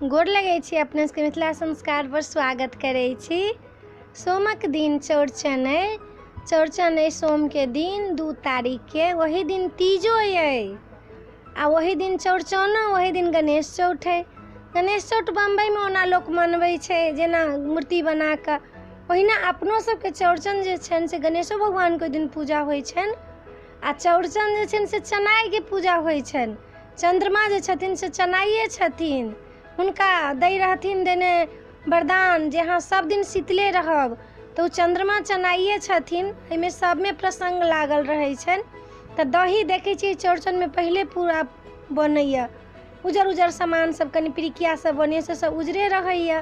गोर लगै छी अपने सबके मिथिला संस्कार पर स्वागत करै छी। सोमक दिन चौरचन अइ, चौरचन अइ सोमके दिन 2 तारीखके, ओही दिन तीजो अइ आ ओही दिन चौरचनो, ओही दिन गणेश चौठ अइ। गणेश चौठ बम्बइमे ओना लोक मनबै छै जेना मूर्ति बनाकऽ, ओहिना अपनो सबके चौरचन जे छनि से गणेशो भगवानके ओहि दिन पूजा होइ छनि। आ चौरचन जे छनि से चनाइके पूजा होइ छनि। चन्द्रमा जे छथिन से चनाइए छथिन, हुनका दै रहथिन देने वरदान जे अहाँ सब दिन शीतले रहब, तऽ ओ चन्द्रमा चनाइए छथिन। एहिमे सबमे प्रसङ्ग लागल रहै छनि। तऽ दही देखै छियै चौरचनमे पहिले पूरा बनैए, उजर उजर सामान सब कनि पिरिकिया सब बनैए, से सब उजरे रहैए।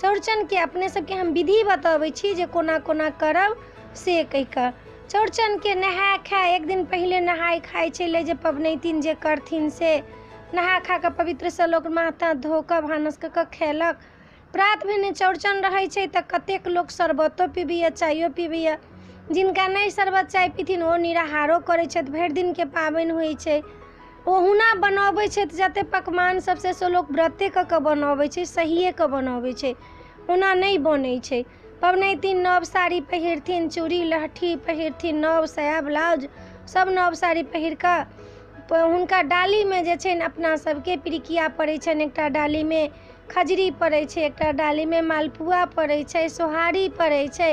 चौरचनके अपने सबके हम विधि बतबै छी जे कोना कोना करब से कहिकऽ। चौरचनके नहाय खाय एक दिन पहिले नहाय खाय छलै जे पबनैतिन जे करथिन से नहा खा कऽ पवित्रसँ लोक माथा धो कऽ भानस कऽ कऽ खेलक। प्रात भेने चौरचन रहै छै तऽ कतेक लोक शरबतो पीबैए, चायो पीबैए। जिनका नहि शरबत चाय पीथिन ओ निराहारो करै छथि, भरि दिनके पाबनि होइ छै। ओहुना बनबै छथि जतेक पकवान सब से लोक व्रते कऽ कऽ बनबै छै, सहिए कऽ बनबै छै, ओना नहि बनै छै। पबनैतिन नव साड़ी पहिरथिन, चूड़ी लहठी पहिरथिन, नव साया ब्लाउज सब नव साड़ी पहिर कऽ हुनका डालीमे जे छनि अपना सबके पिरिकिया पड़ै छनि, एकटा डालीमे खजरी पड़ै छै, एकटा डालीमे मालपुआ पड़ै छै, सोहारी पड़ै छै।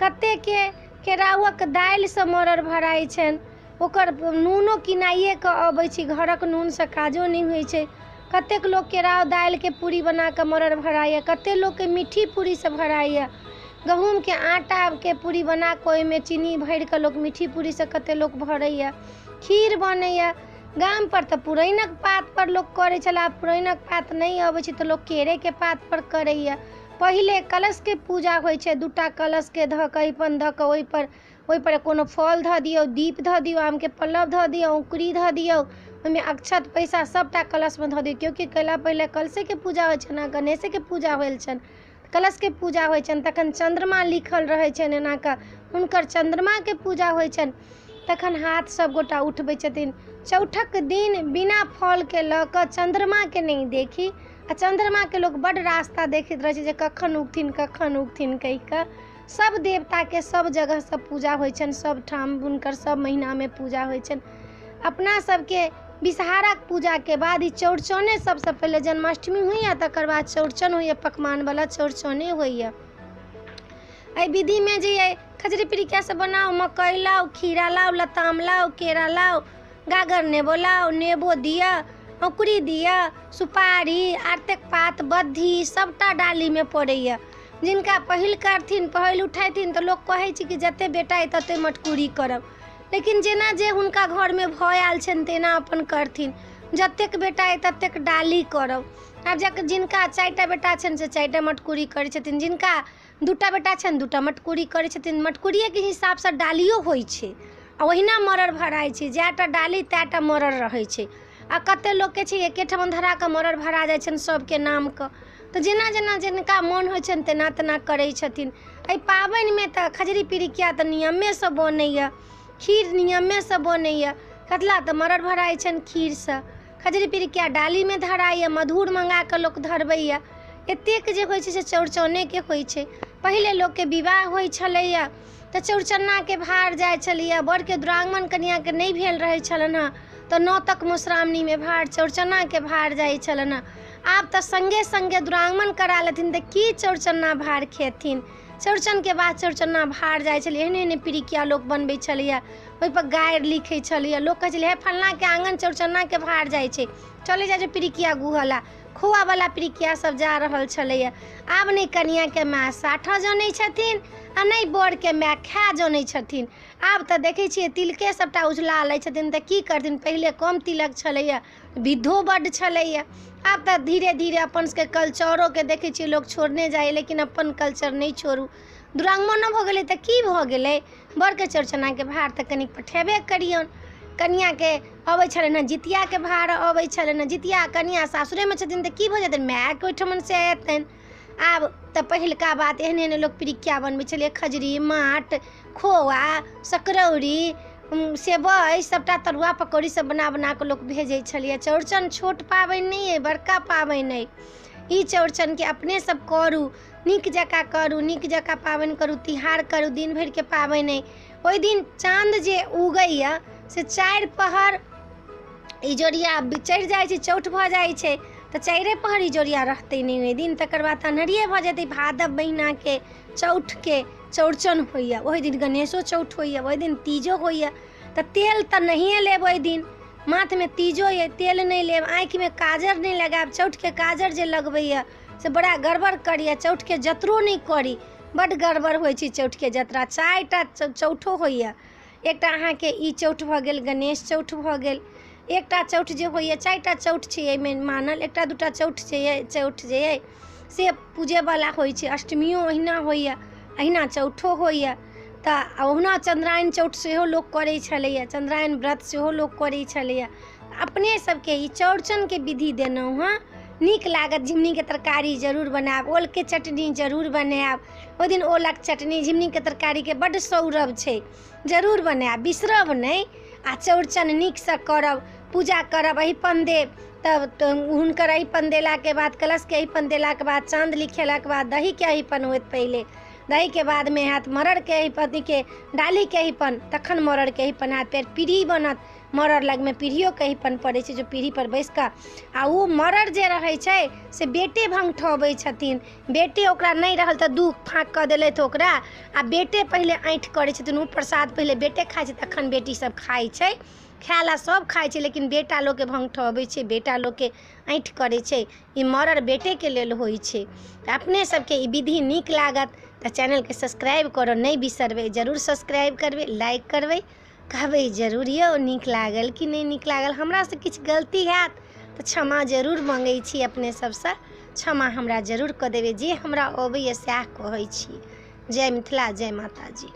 कतेकके केराउक दालिसँ मड़ड़ भराइ छनि, ओकर नूनो किनाइए कऽ अबै छै, घरक नूनसँ काजो नहि होइ छै। कतेक लोक केराउ दालिके पूरी बनाकऽ मड़ड़ भराइए, कतेक लोकके मिट्ठी पूरीसँ भराइए। गहूँमके आटाके पूरी बनाकऽ ओहिमे चीनी भरिकऽ लोक मिट्ठी पूरीसँ कतेक लोक भरैए। खीर बनैए। गामपर तऽ पुरैनक पातपर लोक करै छलै, आब पुरैनक पात नहि अबै छै तऽ लोक केरेके पातपर करैए। पहिले कलशके पूजा होइ छै, 2टा कलशके धऽ कऽ अरिपन धऽ कऽ ओहिपर कोनो फल धऽ दियौ, दीप धऽ दियौ, आमके पल्लव धऽ दियौ, औंकुरी धऽ दियौ, ओहिमे अक्षत पैसा सबटा कलशमे धऽ दियौ। क्योंकि कैला पहिले कलशेके पूजा होइ छनि आ गणेशेके पूजा भेल छनि, कलशके पूजा होइ छनि। तखन चन्द्रमा लिखल रहै छनि एना कऽ, हुनकर चन्द्रमाके पूजा होइ छनि। तखन हाथ सब गोटा उठबै छथिन। चौठक दिन बिना फलके लऽ कऽ चन्द्रमाके नहि देखी, आ चन्द्रमाके लोक बड्ड रास्ता देखैत रहै छै जे कखन उगथिन कखन उगथिन कहि कऽ। सब देवताके सब जगहसँ पूजा होइ छनि, सब ठाम हुनकर सब महीनामे पूजा होइ छनि। अपना सबके विषहाराके पूजाके बाद ई चौरचने सबसँ पहिले जन्माष्टमी होइए, तकर बाद चौरचन होइए, पकवानवला चौरचने होइए। एहि विधिमे जे अइ खजरी पिरिकिया सब बनाउ, मकइ लाउ, खीरा लाउ, लताम लाउ, केरा लाउ, गागर नेबो लाउ, नेबो दिअ, औंकुरी दिअ, सुपारी, आरतक पात, बद्धी सबटा डालीमे पड़ैए। जिनका पहिल करथिन, पहिल उठेथिन तऽ लोक कहै छै कि जतेक बेटा अइ ततेक मटकूरी करब, लेकिन जेना जे हुनका घरमे भऽ आयल छनि तेना अपन करथिन। जतेक बेटा अइ ततेक डाली करब। आब जिनका 4टा बेटा छनि से 4टा मटकूरी करै छथिन, जिनका 2टा बेटा छनि 2टा मटकूरी करै छथिन। मटकूरिएके हिसाबसँ डालियो होइ छै आ ओहिना मड़ड़ भराइ छै, जएटा डाली तएटा मड़ड़ रहै छै। आ कतेक लोकके छै एकेठाम धरा कऽ मड़ड़ भरा जाइ छनि सबके नामके, तऽ जेना जेना जिनका मोन होइ छनि तेना तेना करै छथिन। एहि पाबनिमे तऽ खजरी पिरिकिया तऽ नियमेसँ बनैए, खीर नियमेसँ बनैए, कतला तऽ मड़ड़ भराइ छनि खीरसँ, खजरी पिरिकिया डालीमे धराइए, मधुर मँगा कऽ लोक धरबैए। एतेक जे होइ छै से चौरचनेके होइ छै। पहिले लोकके विवाह होइ छलैए तऽ चौरचनाके भार जाइ छलैए, बरके दुरागमन कनिआँके नहि भेल रहै छलनि हँ तऽ नौतक मधुश्रावणीमे भार चौरचनाके भार जाइ छलनि हँ। आब तऽ सङ्गे सङ्गे दुरागमन करा लेथिन तऽ की चौरचना भार खेथिन। चौरचनके बाद चौरचना भार जाइ छलै, एहने एहने पिरिकिया लोक बनबै छलैए, ओहिपर गारि लिखै छलैए। लोक कहै छलै हे फल्लाँके आँगन चौरचनाके भार जाइ छै, चलै जाइ छै पिरिकिया गुहऽ लए, खोआवला पिरिकिया सब जा रहल छलैए। आब नहि कनिआँके माय साठऽ जनै छथिन आ नहि बरके माय खाय जनै छथिन। आब तऽ देखै छियै तिलके सबटा उझला लै छथिन तऽ की करथिन। पहिले कम तिलक छलैए, विधो बड्ड छलैए। आब तऽ धीरे धीरे अपन सबके कल्चरोके देखै छियै लोक छोड़ने जाइए, लेकिन अपन कल्चर नहि छोड़ू। दुरागमनो भऽ गेलै तऽ की भऽ गेलै, बरके चौरचनाके भार तऽ कनि पठेबे करियौन। कनिआँके अबै छलनि हँ जितियाके भार अबै छलनि हँ, जितिया कनिआँ सासुरेमे छथिन तऽ की भऽ जेतनि, मायके ओहिठमनसँ एतनि। आब तऽ पहिलका बात एहन एहन लोक पिरिकिया बनबै छलै, खजरी माट खोआ सकरौरी सेवइ सबटा तरुआ पकौड़ी सब बना बना कऽ लोक भेजै छलैए। चौरचन छोट पाबनि नहि अइ, बड़का पाबनि अइ। ई चौड़चनके अपने सब करू, नीक जकाँ करू, नीक जकाँ पाबनि करू, तिहार करू। दिन भरिके पाबनि अइ। ओहि दिन चाँद जे उगैए से 4 पहर इजोरिया चढ़ि जाइ छै, चौठ भऽ जाइ छै, तऽ 4 पहर इजोरिया रहतै नहि ओहि दिन। तकर बाद अन्हरिए भऽ जेतै। भादव महीनाके चौठके चौड़चन होइए, ओहि दिन गणेशो चौठ होइए, ओहि दिन तीजो होइए। तऽ तेल तऽ नहिए लेब ओहि दिन, माथमे तीजो अइ तेल नहि लेब, आँखिमे काजर नहि लगायब। चौठके काजर जे लगबैए से बड़ा गड़बड़ करैए। चौठके जतरो नहि करी, बड्ड गड़बड़ होइ छै चौठके जतरा। 4टा चौठो होइए। एकटा अहाँके ई चौठ भऽ गेल, गणेश चौठ भऽ गेल, एकटा चौठ जे होइए, 4टा चौठ छै एहिमे मानल। 1टा 2टा चौठ छै, चौठ जे अइ से पूजैवला होइ छै। अष्टमियो ओहिना होइए, अहिना चौठो होइए। तऽ ओहुना चन्द्रायण चौठ सेहो लोक करै छलैए, चन्द्रायण व्रत सेहो लोक करै छलैए। अपने सबके ई चौड़चनके विधि देलहुँ हँ, नीक लागत। झिमनीके तरकारी जरूर बनायब, ओलके चटनी जरूर बनायब। ओहि दिन ओलक चटनी झिमनीके तरकारीके बड्ड सौरभ छै, जरूर बनायब, बिसरब नहि। आ चौड़चन नीकसँ करब, पूजा करब, अहिपन देब। तब हुनकर अहिपन देलाके बाद, कलशके अहिपन देलाके बाद, चाँद लिखेलाके बाद दहीके अहिपन होयत। पहिले दहीके बादमे हैत मड़रके अहिपनके, डालीके अहिपन, तखन मड़रके अहिपन हैत। फेर पीढ़ी बनत, मड़र लगमे पीढ़ियोके अहिपन पड़ै छै, जो पीढ़ीपर बैस कऽ। आ ओ मड़र जे रहै छै से बेटे भङ्गठबै छथिन। बेटे ओकरा नहि रहल तऽ 2 फाँक कऽ देलथि ओकरा, आ बेटे पहिले ऐँठ करै छथिन। ओ प्रसाद पहिले बेटे खाइ छै, तखन बेटी सब खाइ छै। खाय ला सब खाइ छै, लेकिन बेटा लोकके भङ्गठबै छै, बेटा लोकके ऐँठ करै छै। ई मड़र बेटेके लेल होइ छै। तऽ अपने सबके ई विधि नीक लागत तऽ चैनलके सब्सक्राइब करऽ नहि बिसरबै, जरूर सब्सक्राइब करबै, लाइक करबै, कहबै जरूर यौ नीक लागल कि नहि नीक लागल। हमरासँ किछु गलती हैत तऽ क्षमा जरूर मङ्गै छी अपने सबसँ, क्षमा हमरा जरूर कऽ देबै। जे हमरा अबैए सएह कहै छी। जय मिथिला, जय माताजी।